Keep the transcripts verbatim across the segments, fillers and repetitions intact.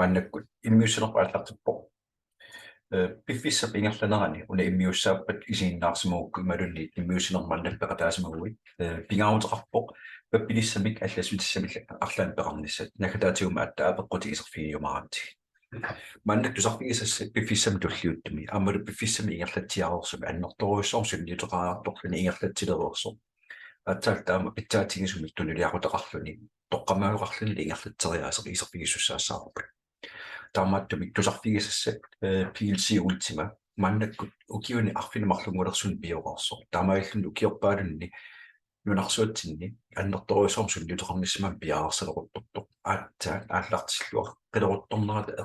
Maannakkut immiussinerput aallartippoq. Ee, piffissap ingerlanerani una immiussaappat isiginnaarsimagukku imaluunniit immiussinermut maanna peqataasimaguit, ee, pingaaruteqarpoq pappilissamik allaffissamillu arlaannik peqarnissat, naggataatigummi aatsaat apeqqutit iserfigiumaarutsigit. Maanna tusarfigisassat piffissami tulliuttumi aammalu piffissami ingerlatsiareersumi annertoorujussuarmik sunniuteqariartorluni ingerlatsilereersoq. Aatsaat taama pitsaatigisumik tunuliaqutaqarluni toqqammaveqarluni ingerlatseriaaseq iserfigisussaassavarput. Taamaattumik tusarfigisassat, ee, P L C Ultima maannakkut ukiuni arfineq-marlunngulersuni pioreersoq. Taamaalilluni ukiorpaalunni nunarsuatsinni annertoorujussuarmik sunniuteqarnissamut piareersaleruttuttoq. Aatsaat aallartilluaqqileruttornerata,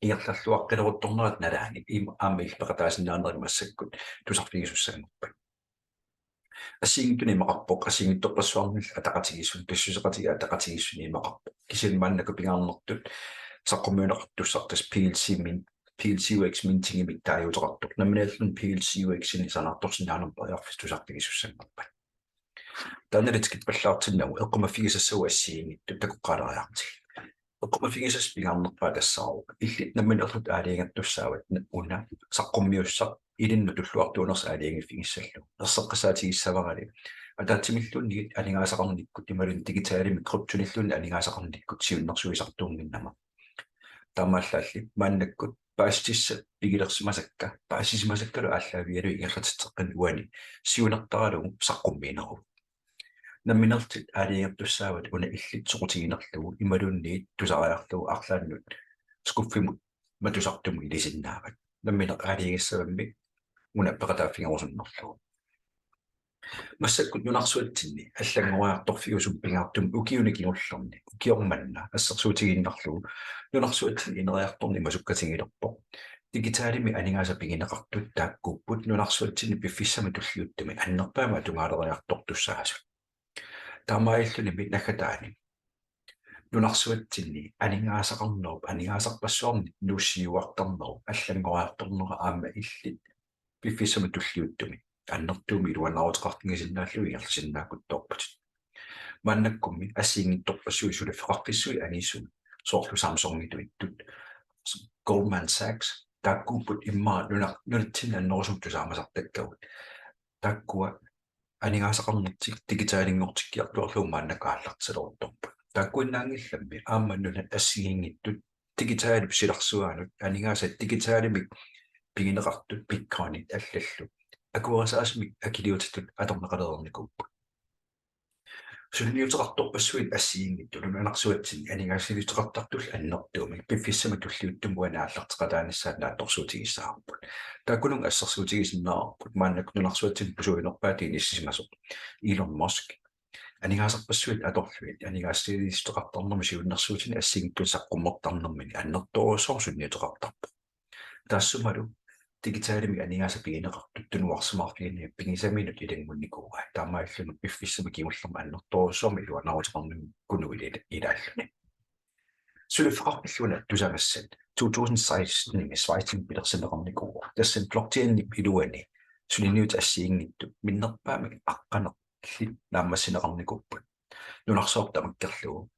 ingerlalluaqqileruttornerata nalaani ima aamma illit peqataasinnaanerit massakkut tusarfigisussanngorpat. Assigiinngitsunik imaqarpoq, assigiinngitsorpassuarnillu ataqatigiissunik, pissuseqatigiit ataqatigiissuni imaqarpoq. Kisianni maannakkut pingaarnertut saqqummiunneqartussaq tassa P L C min-, P L C U X mintingimik taaguuteqartoq. Nammineerluni P L C U X-inik sanaartorsinnaanermut periarfissaq tusarfigisussanngorpat. Taannali tikippallaartinnagu eqqumaffigisassavut assigiinngitsut takoqqaaleriartigit. Eqqumaffigisassat pingaarnerpaat tassaavoq illit nammineerlutit aalajangertussaavat una saqqummiussaq ilinnut tulluartuunersoq aalajangiiffigissallugu. Erseqqissaatigissavara ataatsimiilluunniit aningaasaqarnikkut imaluunniit digitalimik kryptonilluunniit aningaasaqarnikkut siunnersuisartuunnginnama. Taamaallaalli maannakkut paasissutissat pigilersimasakka, paasisimasakkalu aallaavigalugit ingerlatitseqqinnit uani siunertaralugu saqqummiineruvoq. Nammineerlutit aalajangertussaavat una illit soqutiginerlugu imaluunniit tusariarlugu arlaannut skuffimut matusartumut ilisinnaavat. Nammineq aalajangissavammi una peqataaffigerusunnerlugu. Massakkut nunarsuatsinni allanngoriartorfiusumik pingaartumik ukiuni kingullerni, ukioq manna assersuutigiinnarlugu nunarsuatsinni ineriartorneq masukkatigilerpoq. Digitalimik aningaasat pigineqartut taakkuupput nunarsuatsinni piffissami tulliuttumi annerpaamik atugaaleriartortussaasut. Taamaalillunimi naggataani nunarsuatsinni aningaasaqarnerup, aningaasarpassuarnik nuussiuartarnerup allanngoriartornera aamma illit piffissami tulliuttumi annertuumik iluanaaruteqarfigisinnaallugu ingerlasinnaakkuttoorputit. Maannakkummi assigiinngitsorpassuit suliffeqarfissuit angisuut, soorlu Samsungituittut, Goldman Sachs, taakkuupput immaqa nuna-, nunatsinni annerusumik tusaamasartakkagut. Taakkua aningaasaqarnertik digitalinngortikkiartuarlugu maannakkut aallartileruttorput. Taakkuinnaanngillammi aamma nunat assigiinngitsut digitalip silarsuaanut aningaasat digitalimik pigineqartut bitcoinit allallu akuerisaasumik akiliutitut atorneqalereernikuupput. Sunniuteqartorpassuit assigiinngitsut nunarsuatsinni aningaasaliissuteqartartullu annertuumik piffissami tulliuttumi uani aallarteqataanissaat naatsorsuutigissavarput. Taakkununnga assersuutigisinnaavarput maannakkut nunarsuatsinni pisuunerpaatut inissisimasoq Elon Musk aningaasarpassuit atorlugit aningaasaliissuteqartarnermut siunnersuutinik assigiinngitsunik saqqummertarnermini annertoorujussuarmik sunniuteqartarpoq. Taassumalu digitalimik aningaasat pigineqartut tunuarsimaarfiginagit pigisaminut ilanngunnikuuai. Taamaalilluni piffissami kingullermi annertoorujussuarmik iluanaaruteqarnikuunuku ila-, ilaalluni. Suliffeqarfilluunniit tusagassat to tusind seksten-imi Schweizimi pilersinneqarnikuuvoq. Tassani blockchainip iluani suliniutit assigiinngitsut minnerpaamik aqqaneq-, -llit naammassineqarnikuupput. Nunarsuaq tamakkerlugu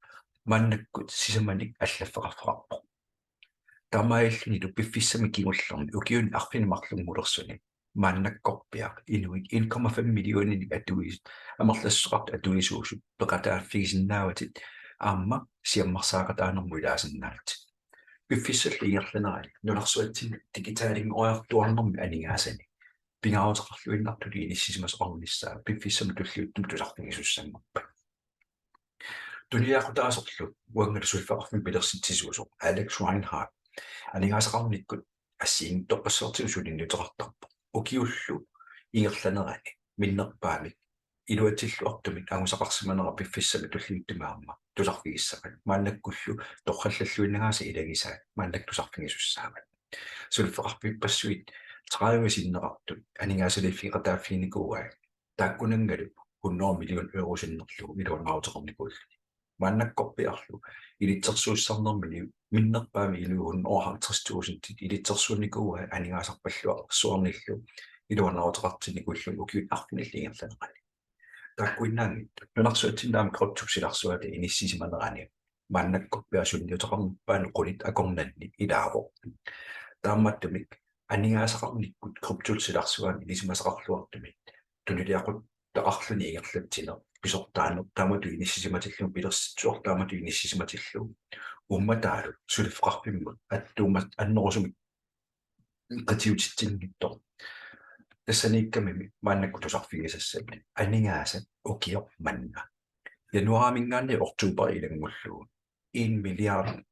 maannakkut sisamanik allaffeqarfeqarpoq. Taamaalillunilu piffissami kingullermi ukiuni arfineq-marlunngulersuni maannakkorpiaq inuit en komma fem millioninik atuis-, amerlassuseqartut atuisuusut peqataaffigisinnaavatit aamma siammarsaaqataanermut ilaasinnaallutit. Piffissallu ingerlanerani nunarsuatsinni digitalinngoriartuarnermi aningaasani pingaaruteqarluinnartutut inissisimasoqarnissaa piffissami tulliuttumi tusarfigisussanngorpat. Tunuliaqutaasorlu uangalu suliffeqarfimmik pilersitsisuusoq Alex Reinhardt aningaasaqarnikkut assigiinngitsorpassuartigut suliniuteqartarpoq. Ukiullu ingerlanerani minnerpaamik iluatsilluartumik angusaqarsimanera piffissami tulliuttumi aamma tusarfigissavat. Maannakkullu torrallalluinnagaasa ilagisaat maannakkut tusarfigisussaavat. Suliffeqarfippassuit tredive sinneqartut aningaasaliiffigeqataaffiginikuuai. Taakkunanngalu hundrede million euro sinnerlugu iluanaaruteqarnikuulluni. Maannakkorpiarlu ilitsersuussisarnermini minnerpaamik inuit hundrede og halvtreds tusindit ilitsersuunnikuuai aningaasarpassuarnillu iluanaaruteqartinnikuulluni ukiut arfinillit ingerlanerani. Taakkuinnaanngitsoq nunarsuatsinni aamma kryptop silarsuata inissisimanerani maannakkorpiaq sunniuteqarnerpaanut qulit akornanni ilaavoq. Taamaattumik aningaasaqarnikkut kryptut silarsuaanni ilisimasaqarluartumik tunuliaquttaqarluni ingerlatsineq pisortaaneq taamatut inissisimatillugu, pilersitsuaq taamatut inissisimatillugu, uummataalu suliffeqarfimmut attuumat annerusumik qitiutitsinngitsoq. Tassaniikkamimi maannakkut tusarfigisassanni aningaasat ukioq manna januaarimiinngaanniit oktober ilanngullugu en milliard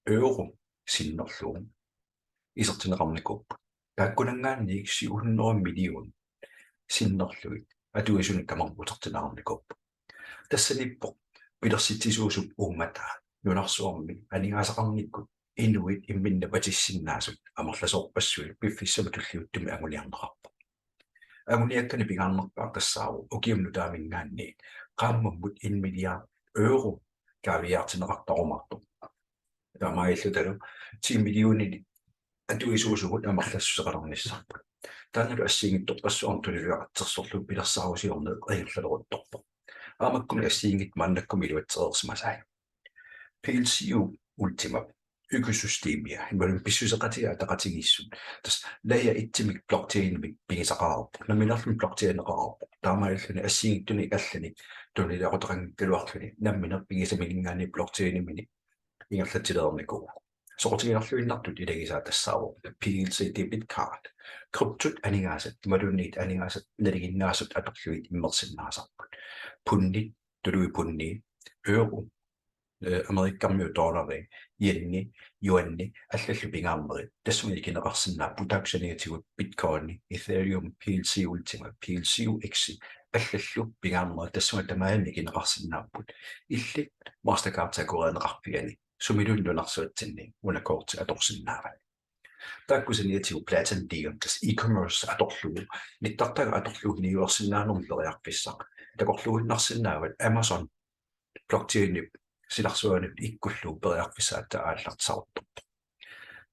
euro sinnerlugu isertinneqarnikuupput. Taakkunanngaanniit syv hundrede million sinnerlugit atuisunut tamarmut utertinneqarnikuupput. Tassaniippoq pilersitsisuusup uummataa nunarsuarmi aningaasaqarnikkut inuit imminnut napatissinnaasut amerlasoorpassuit piffissami tulliuttumi anguniarneqarpoq. Anguniakkani pingaarnerpaaq tassaavoq ukiup nutaamiinngaanniit qaammammut en milliard euro kaaviiaartinneqartarumaartoq. Taamaalillutalu ti millionit atuisuusugut amerlassuseqalernissarput. Taannalu assigiinngitsorpassuarnik tunuliaqutsersorlugu pilersaarusiorneq ingerlaleruttorpoq. Aamma makku assigiinngitsut maannakkut iluatsereersimasai. PLCU Ultima økosystemia, imaluunniit pissuseqatigiit ataqatigiissut. Tassa layer et-imik blockchainimik pigisaqareerpoq. Nammineerluni blockchaineqareerpoq. Taamaalilluni assigiinngitsunik allanik tunuliaqutaqanngikkaluarluni nammineq pigisaminiinngaanniit blockchainimini ingerlatsilereernikuuvoq. Soqutiginarluinnartut ilagisaat tassaavoq PLC debit card. Kryptut aningaasat, imaluunniit aningaasat nalinginnaasut atorlugit immersinnaasarput. Pundit, tuluit pundii, euro, eh, Amerikkarmiut dollari, yeni, yuani, allallu pingaarnerit tassunga ikineqarsinnaapput, taakku saniatigut Bitcoin, Ethereum, PLC Ultima, PLCUX, allallu pingaarnerit tassunga tamarmik ikineqarsinnaapput. Illit Mastercard akuerineqarfiani sumiluunniit nunarsuatsinni una korti atorsinnaavat. Taakku saniatigut PlatinDeal, tassa e-commerce atorlugu, nittartagaq atorlugu niuersinnaanermut periarfissaq takorluuinnarsinnaavat Amazon blockchainip silarsuanut ikkullugu periarfissaq aatsaat aallartisaruttorpoq.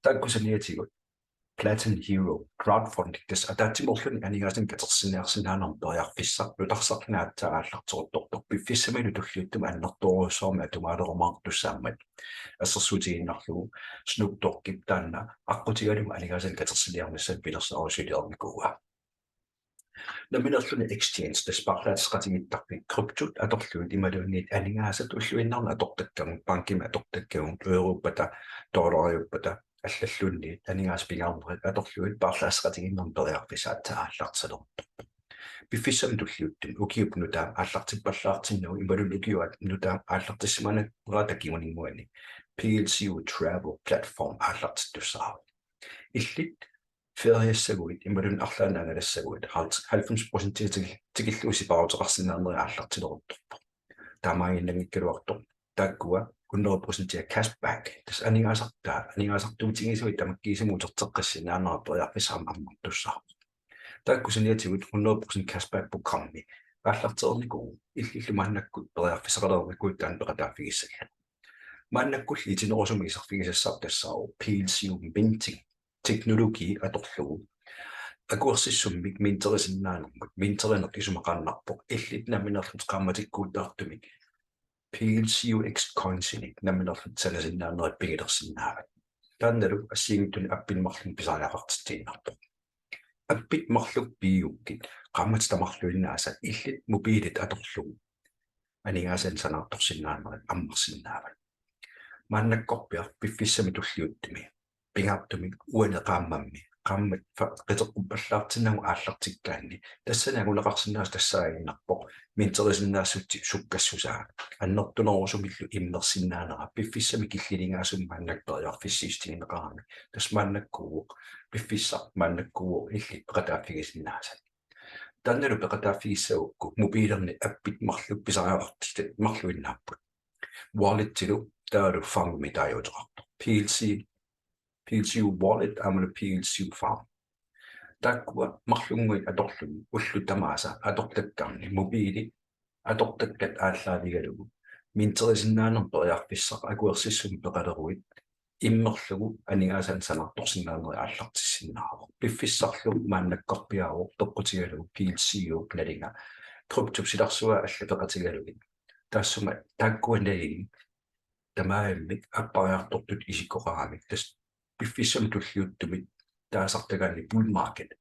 Taakku saniatigut Platin Hero crowdfunding, tassa ataatsimoorluni aningaasanik katersiniarsinnaanermut periarfissaq nutarsarluni aatsaat aallarteruttorpoq, piffissamilu tulliuttumi annertoorujussuarmik atugaalerumaartussaammat assersuutigiinnarlugu Snoop Doggip taanna aqqutigalugu aningaasanik katersiniarnissanut pilersaarusiornikuuaa. Nammineerluni exchange, tassa paarlaasseqatigiittarfik, kryptut atorlugit imaluunniit aningaasat ulluinnarni atortakkagut, bankimi atortakkagut, eurouppata, dollariuppata, allalluunniit aningaasat pingaarnerit atorlugit paarlaasseqatigiinnermut periarfissaq aatsaat aallartileruttorpoq. Piffissami tulliuttumi ukiup nutaap aallartippallaartinnagu imaluunniit ukiup nutaap aallartissimaneraata kinguninnguani PLCU Travel Platform aallartittussaavoq. Illit feriassaguit imaluunniit arlaannik angalassaguit halv-, halvfems procent tikil-, tikillugu sipaaruteqarsinnaanerit aallartileruttorpoq. Taamaaginnanngikkaluartoq taakkua hundrede procent cashback, tassa aningaasartaa, aningaasartuutigisuit tamakkiisumik uterteqqissinnaanera periarfissaq ammartussaavoq. Taakku saniatigut hundrede procent cashback programmi aallartereernikuuvoq, illillu maannakkut periarfissaqalereernikuuvoq taanna peqataaffigissallugu. Maannakkulli itinerusumik iserfigisassaq tassaavoq PLCU Minting teknologi atorlugu akuersissummik minterisinnaanermut, minterineq isumaqaannarpoq, illit nammineerlutit qaammatikkuutaartumik PLCUX coinsinik nammineerlutit sanasinnaanerit pigilersinnaavat. Taannalu assigiinngitsunik appit marlunnik pisariaqartitsiinnarpoq. Appit marluk pigiukkit qaammatit tamarluinnaasa illit mobiilit atorlugu aningaasanik sanaartorsinnaanerit ammarsinnaavat. Maannakkorpiaq piffissami tulliuttumi pingaartumik uani qaammammi, qaammat fa-, qiteqquppallaartinnagu aallartikkaanni, tassani anguneqarsinnaasut tassaaginnarpoq minterisinnaassutsit sukkassusaa, annertunerusumillu immersinnaanera, piffissami killilingaasumik maannakkut periarfissiissutigineqarami, tassa maannakkuuvoq, piffissaq maannakkuuvoq illit peqataaffigisinnaasat. Taannalu peqataaffigissagukku mobiilinni appit marluk pisariaqartitat marluinnaapput. Walletilu taavalu farmimik taaguuteqartoq. PLC, PLCU Wallet aammalu PLCU Farm. Taakkua marlunnguit atorlugit ullut tamaasa atortakkanni mobiili atortakkat aallaavigalugu minterisinnaanermut periarfissaq akuersissummik peqaleruit immerlugu aningaasanik sanaartorsinnaanerit aallartissinnaavoq. Piffissarlu maannakkorpiaavoq peqqutigalugu PLCU-p nalinga kryptop silarsua alla peqatigalugit. Taassuma taakkua nalili tamarmik appariartortut isikkoqaramik, tassa piffissami tulliuttumi taasartagaanni bull market,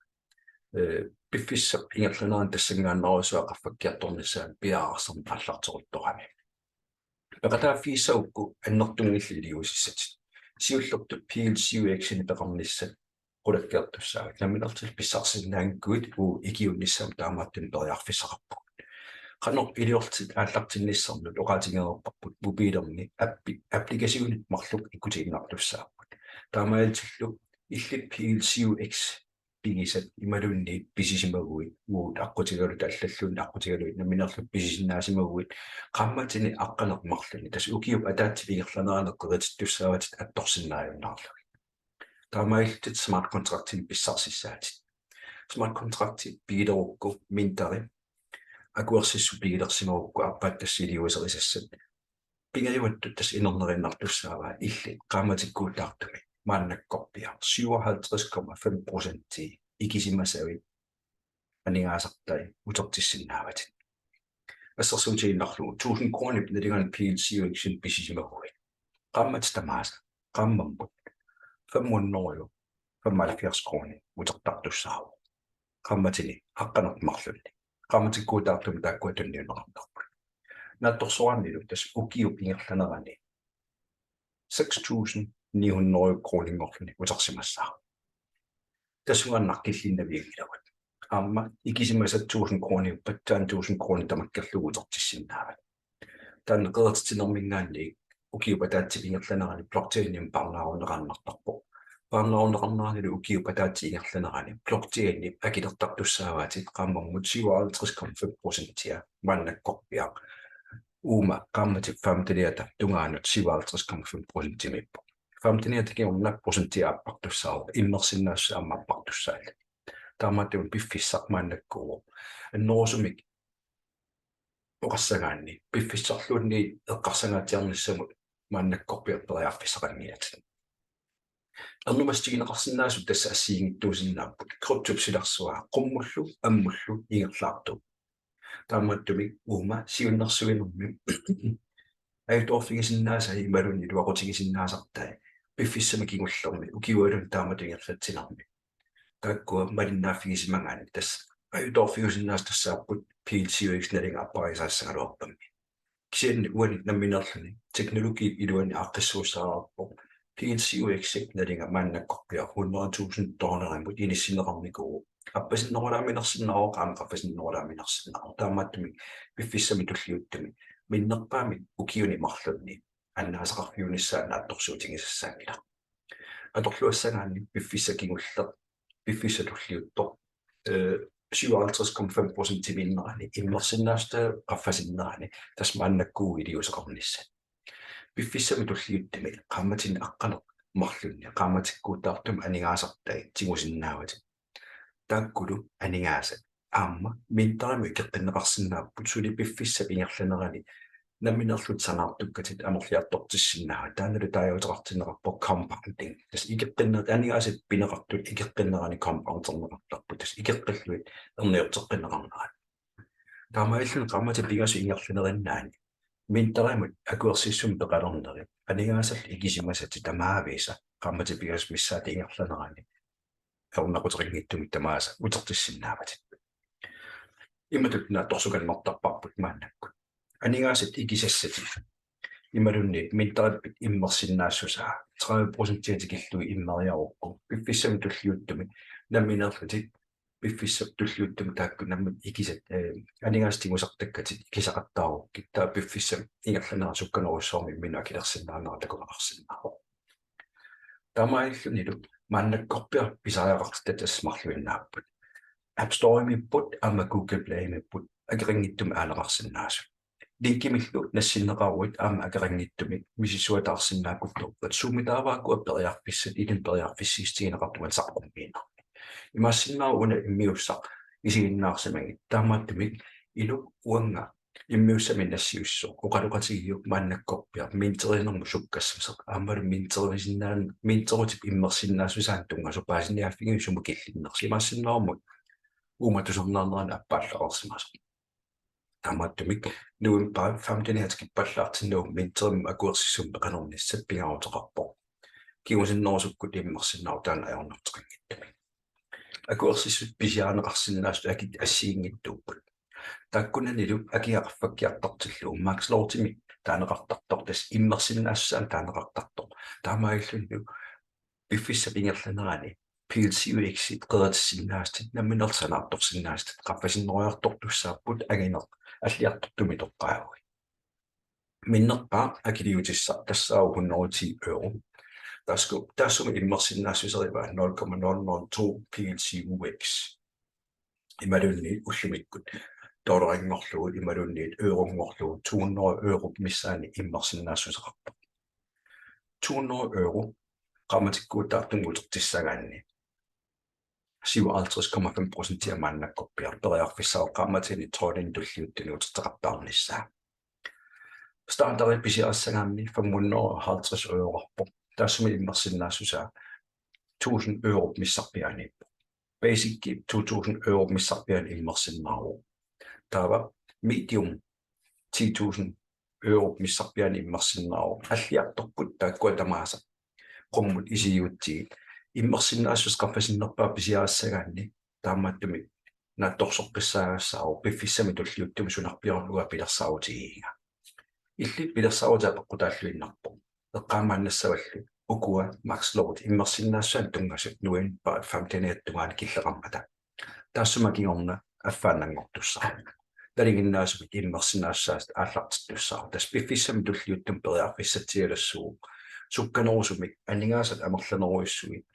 eh, piffissap ingerlanerani tassanngaannarsuaq qaffakkiartornissaa piareersarneq aallarteruttorami. Peqataaffigissagukku annertunngillat iliuusissatit. Siullertut P L C U X-inik peqarnissat qulakkeertussaavat. Nammineerlutit pissarsisinnaanngikkuit uagut ikiuinnissamut taamaattunik periarfissaqarpugut. Qanoq iliorlutit aallartinnissannut oqaatigereerparput, mobiilinni appi, applikationit marluk ikkutiinnartussaapput. Taamaalillutillu illit P L C U X pigisat imaluunniit pisisimaguit uagut aqqutigaluta allalluunniit aqqutigalugit nammineerlutit pisisinnaasimaguit qaammatini aqqaneq-marlunni, tassa ukiup ataatsip ingerlanerani qeritittussaavatit attorsinnaajunnaarlugit. Taamaalillutit smart contractinik pissarsissaatit. Smart contracti pigilerukku minteri akuersissut pigilersimagukku aappaat tassa iliuuserisassat pingajuattut tassa inerneriinnartussaavaa illit qaammatikkuutaartumik maannakkorpiaq syvoghalvtreds komma fem procenti ikisimasavit aningaasartai utertissinnaavatit. Assersuutigiinnarlugu tusind kronip nalinganik P L C U X-inik pisisimaguit, qaammatit tamaasa qaammammut fem hundrede femoghalvfjerds kronit utertartussaavoq. Qaammatini aqqaneq-marlunni. Qaammatikkuutaartumik taakkua tunniunneqartarput. Naatsorsuarnilu tassa ukiup ingerlanerani seks tusind ni hundrede kroninngorluni utersimassaaq. Tassungaannaq killinnavianngilagut. Aamma ikisimasat tusind kroniuppat taanna tusind kronit tamakkerlugu utertissinnaavat. Taanna qerititsinerminngaanniit ukiup ataatsip ingerlanerani blockchainimik parnaarunneqartarpoq. Parnaarunneqarneranilu ukiup ataatsip ingerlanerani blockchainip akilertartussaavaatit qaammammut syvoghalvtreds komma fem procentia maannakkorpiaq. Uuma qaammatip femteniata tungaanut syvoghalvtreds komma fem procentimiippoq. Femteniata kingorna procentia appartussaavoq, immersinnaassusaa aamma appartussaalluni. Taamaattumik piffissaq maannakkuuvoq. Annerusumik oqassagaanni piffissarluunniit eqqarsangaatsiarnissamut maannakkorpiaq periarfissaqanngilatit. Ernumassutigineqarsinnaasut tassa assigiinngitsuusinnaapput, kryptop silarsua qummullu ammullu ingerlaartuuvoq. Taamaattumik uuma siunnersuinermi ajutoorfigisinnaasai imaluunniit iluaqutigisinnaasartai piffissami kingullermi ukiualuunniit taamatut ingerlatsinermi, taakkua malinnaaffigisimagaanni tassa ajutoorfiusinnaasut tassaapput P L C U X nalinga appariaassagaluarpammi. Kisianni uani nammineerluni teknologiip iluani aaqqissuussaareerpoq P L C U X-ip nalinga maannakkorpiaq hundrede tusind dollarimut inissinneqarnikuuvoq. Appasinnerulaaminersinnaavoq, aamma qaffasinnerulaaminersinnaavoq. Taamaattumik piffissami tulliuttumi minnerpaamik ukiuni marlunni annaasaqarfiunissaa naatsorsuutigisassaanngilaq. Atorluassagaanni piffissaq kingulleq, piffissaq tulliuttoq, eh, syvoghalvtreds komma fem procent timiinnerani immersinnaassutaa qaffasinnerani tassa maannakkut iliuuseqarnissat. Piffissami tulliuttumi qaammatini aqqaneq-marlunni qaammatikkuutaartumik aningaasartai tigusinnaavatit. Taakkulu aningaasat aamma minterimut ikeqqinneqarsinnaapput suli piffissap ingerlanerani nammineerlutit sanaartukkatit amerliartortissinnaavat. Taannalu taaguuteqartinneqarpoq compounding. Tassa ikeqqinner-, aningaasat pineqartut ikeqqinnerani compounderneqartarput. Tassa ikeqqillugit erniorteqqinneqarnerat. Taamaalilluni qaammatit pingasut ingerlanerinnaanni minterimut akuersissummik peqalernerit aningaasallu ikisimasatit tamaavisa qaammatit pingasut missaata ingerlanerani ajornaquteqanngitsumik tamaasa utertissinnaavatit. Imatut naatsorsuukannertarparput maannakkut. Aningaasat ikisassatit imaluunniit minterip immersinnaassusaa tredive procentia tikillugu immeriarukku piffissami tulliuttumi nammineerlutit piffissap tulliuttumi taakku nammineq ikisat, eh, aningaasat tigusartakkatit ikisaqattaarukkit, taava piffissap ingerlanerani sukkanerujussuarmik imminut akilersinnaanera takuneqarsinnaavoq. Taamaalillunilu maannakkorpiaq pisariaqartitassat marluinnaapput. App Store-imiipput aamma Google Play-imiipput akeqanngitsumik aaneqarsinnaasut. Linkimillu nassinneqaruit aamma akeqanngitsumik misissuataarsinnaakuttorpat suummi taava ukua periarfissat ilinnut periarfissiissutigineqartut uani saqqummiinermi. Imaassinnaavoq una immiussaq isiginnaarsimagit, taamaattumik iluk uanga immiussamik nassiussisoq oqaloqatigiuk maannakkorpiaq minterinermut sukkassuseq aammalu minterisinnaan-, minterutip immersinnaassusaanut tunngasoq paasiniaaffigiuk sumut killinnersoq. Imaassinnaavoq uuma tusarnaarnerani appaallareersimasoq. Taamaattumik novembarip femteniata kippallaartinnagu minterimik akuersissummik peqanernissat pingaaruteqarpoq. Kingusinnerusukkut immersinnaavoq taanna ajornarteqanngitsumik. Akuersissut pisiarineqarsinnaasut akit assigiinngitsuupput. Taakkunanilu akia qaffakkiartortillugu Max Loadimik taaneqartartoq, tassa immersinnaassusaa taaneqartartoq. Taamaalillunilu piffissap ingerlanerani PLCUX-it qeritissinnaasatit nammineq sanaartorsinnaasatit qaffasinnerujoortortussaapput angineq alliartortumik toqqaaguit. Minnerpaaq akiliutissaq tassaavoq hundrede og ti euro. Taasku-, taassuma immersinnaassuserivaa nul komma nul nul to PLCUX. Imaluunniit ullumikkut dollarinngorlugu, imaluunniit euronngorlugu, to hundrede europ missaani immersinnaassuseqarpoq. To hundrede euro qaammatikkuutaartumik utertissagaanni syvoghalvtreds komma fem procentia maannakkorpiaq periarfissavoq qaammatini tolvini tulliuttuni uterteqattaarnissaa. Standardi pisiarissagaanni fem hundrede og halvtreds euroqarpoq. Taassuma immersinnaassusaa tusind europ missarpiaaniippoq. Basic to tusind europ missarpiaanik immersinnaavoq. Taava medium ti tusind europ missarpiaanik immersinnaavoq. Alliartorput taakkua tamaasa qummut isigigutsigit. Immersinnaassuseq qaffasinnerpaaq pisiarissagaanni taamaattumik naatsorsoqqissaagassaagut piffissami tulliuttumi sunarpiorlugu pilersaarutigigiga. Illit pilersaarutit apeqqutaalluinnarpoq. Eqqaamaannassavallu ukua Max Load immersinnaassusaanut tunngasut novembarip femteniata tungaanut killeqarmata. Taassuma kingorna affaannanngortussaavoq. Nalinginnaasumik immersinnaassusaasut aallartittussaavoq. Tassa piffissami tulliuttumi periarfissatsialassuuvoq. Sukkanerusumik aningaasat amerlanerujussuit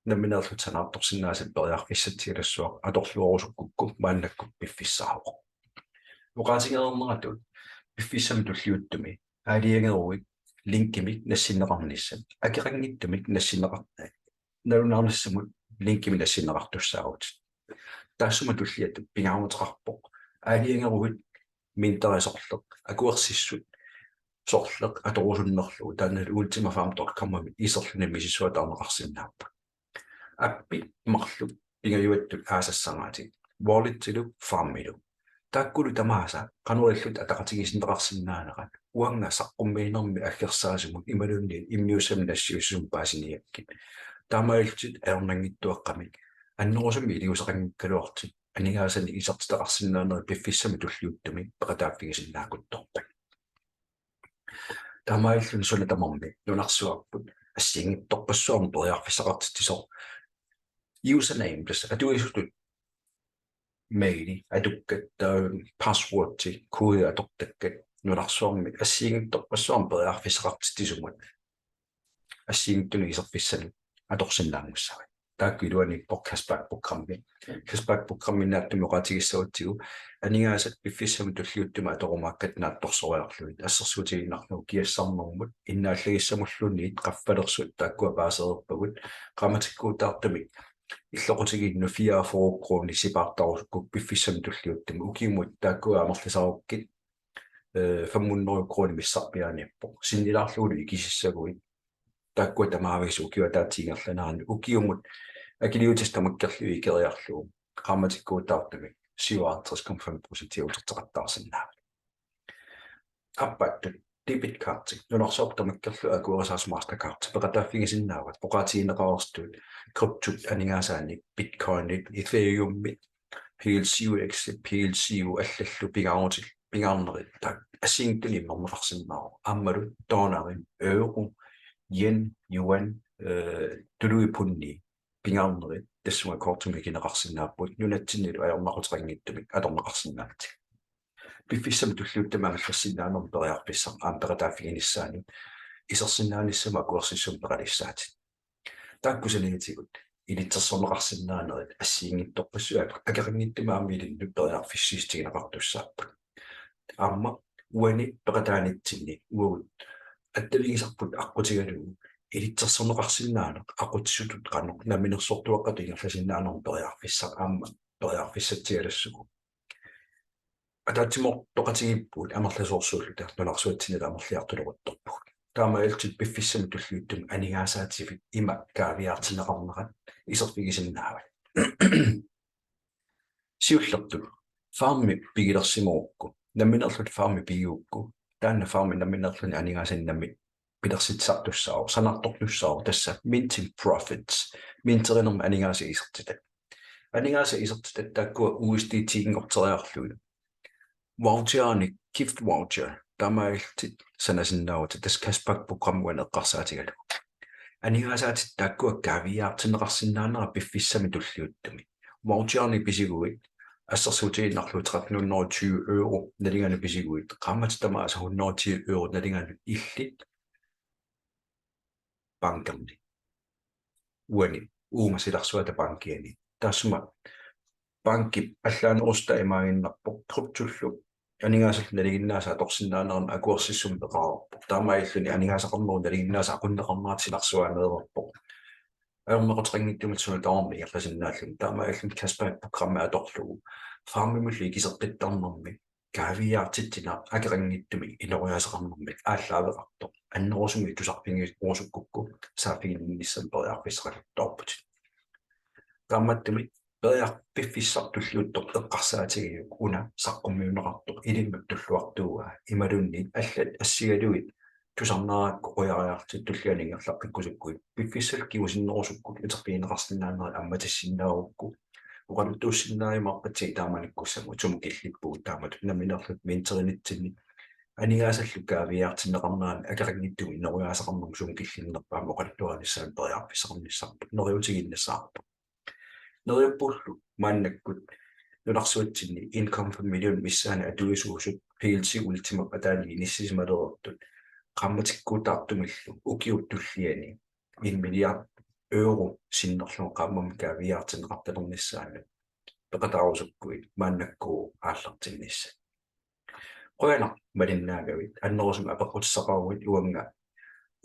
nammineerlutit sanaartorsinnaasatit periarfissatsialassuaq atorluarusukkukku maannakkut piffissaavoq. Oqaatigereerneratut piffissami tulliuttumi aalajangeruit linkimik nassinneqarnissat, akeqanngitsumik nassinneqar-, nalunaarnissamut linkimik nassinneqartussaavutit. Taassuma tulliatut pingaaruteqarpoq aalajangeruit minteri sorleq, akuersissut sorleq atorusunnerlugu, taanna ultimafarm dot com-imi iserluni misissuataarneqarsinnaapput. Appi marluk pingajuattut aasassaraatit, walletilu farmilu. Taakkulu tamaasa qanoq ilillutit ataqatigiissinneqarsinnaanerat uanga saqqummiinermi aggersaasumut imaluunniit immiussamik nassiussisumut paasiniakkit. Taamaalillutit ajornanngitsuaqqamik annerusumik iliuuseqanngikkaluarlutit aningaasanik isertitaqarsinnaanerit piffissami tulliuttumi peqataaffigisinnaaruttorpat. Taamaalilluni suna tamarmi nunarsuarput assigiinngitsorpassuarnik periarfissaqartitsisoq username, tassa atuisutut maili atukkat, taava passwordi, kode atortakkat nunarsuarmi assigiinngitsorpassuarnik periarfissaqartitsisumut assigiinngitsunut iserfissanut atorsinnaanngussavat. Taakku iluaniippoq cashback programmi. Cashback programminnaattumik oqaatigissagatsigu aningaasat piffissami tulliuttumi atorumaakkat naatsorsoriarlugit assersuutigiinnarlugu kiassarnermut innaallagissamulluunniit qaffalersut taakkua paasereerpagut qaammatikkuutaartumik illoqutigiinnut fireogfyrre kroner sipaartarusukkukku piffissami tulliuttumi ukiumut taakkua amerlisarukkit, eh, fem hundrede kroner missarpiaaniippoq. Sinnilaarlugulu ikisissaguit taakkua tamaavisa ukiup ataatsip ingerlanerani ukiumut akiliutissat tamakkerlugit ikeriarlugu qaammatikkuutaartumik syvoghalvtreds komma fem procent uterteqattaarsinnaavat. Aappaattut debit cardi nunarsuarput tamakkerlugu akuerisaasut Mastercard peqataaffigisinnaavat. Oqaatigineqareersutut kryptut aningaasaanik Bitcoinit, Ethereumit, PLCUX, PLCU allallu pingaarutit, pingaarnerit taakku assigiinngitsunik immerneqarsinnaavoq. Aammalu dollari, euro, yen, yuan, eh, tuluit pundi pingaarnerit tassunga kortimut ikineqarsinnaapput nunatsinnilu ajornaquteqanngitsumik atorneqarsinnaallutik. Piffissami tulliuttumi amerlassinnaanermut periarfissaq aamma peqataaffiginissaanut isersinnaanissamut akuersissummik peqalissaatit. Taakku saniatigut ilitsersorneqarsinnaanerit assigiinngitsorpassuit akeqanngitsumik aamma ilinnut periarfissiissutigineqartussaapput. Aamma uani peqataanitsinni uagut attavigisarput aqqutigalugu ilitsersorneqarsinnaaneq aqutsisutut qanoq namminersortuaqqatut ingerlasinnaanermut periarfissaq aamma periarfissatsialassuuvoq. Ataatsimoortoqatigiippugut amerlasoorsuulluta nunarsuatsinnilu amerliartuleruttorpugut. Taamaalillutit piffissami tulliuttumi aningaasaativit ima kaaviiaartinneqarnerat iserfigisinnaavat. Siullertut Farmi pigilersimagukku, nammineerlutit farmi pigigukku, taanna farmi nammineerluni aningaasanik nammineq pilersitsisartussaavoq, sanaartortussaavoq, tassa minting profits, minterinermi aningaasat isertitat. Aningaasat isertitat taakkua U S D T-nngorteriarlugit. Voucherinik, gift voucher, taamaalillutit sanasinnaavutit, tassa cashback programmi uani eqqarsaatigalugu. Aningaasaatit taakkua kaaviiaartinneqarsinnaanera piffissami tulliuttumi. Voucherinik pisiguit, assersuutigiinnarlugu tretten hundrede og tyve euro nalinganik pisiguit, qaammatit tamaasa hundrede og ti euro nalinganik illit bankerni. Uani uunga silarsuata bankiani. Taassuma bankip allaanerussutaa imaaginnarpoq, kryptollu aningaasallu nalinginnaasut atorsinnaanerannik akuersissummik peqareerpoq. Taamaalilluni aningaasaqarnerup nalinginnaasut aqunneqarneratik silarsuaaneereerpoq. Ajornaquteqanngitsumik suna tamarmi ingerlasinnaalluni. Taamaalilluni cashback programmi atorlugu farmimullu ikiseqqittarnermi kaaviiaartitsineq akeqanngitsumik inooriaaseqarnermik aallaaveqartoq annerusumik tusarfiginerusukkukku saaffiginninnissamut periarfissaqarluarputit. Taamaattumik periar-, piffissaq tulliuttoq eqqarsaatigalugu una saqqummiunneqartoq ilinnut tulluartuuaa imaluunniit allat assigalugit tusarnaarakku qujariarlutit tullianut ingerlaqqikkusukkuit piffissallu kingusinnerusukkut uterfigineqarsinnaaneri ammatissinnaagukkit oqaluttuussinnaajumaarpatsigit taamanikkussamut sumut killippugut taamatut nammineerluta minterinitsinni aningaasallu kaaviiaartinneqarnerannik akeqanngitsumik inooriaaseqarnermut sumut killinnerpaamik oqaluttuarinissaanut periarfissaqarnissarput neriuutigiinnassavarput. Neriuppungalu maannakkut nunarsuatsinni en komma fem million missaani atuisuusut P L C Ultimap ataani inissisimalereersut qaammatikkuutaartumillu ukiup tulliani en milliard euro sinnerlugu qaammammut kaaviiaartinneqartalernissaanut peqataarusukkuit maannakkut aallartinnissat. Qujanaq malinnaagavit, annerusumik apeqqutissaqaruit uanga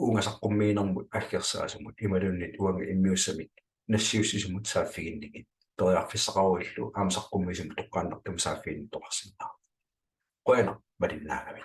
uunga saqqummiinermut aggersaasumut imaluunniit uanga immiussamik nassiussisumut saaffiginnigit. Periarfissaqaruillu aamma saqqummiisumik toqqaannartumik saaffiginnittoqarsinnaavoq. Qujanaq malinnaagavit.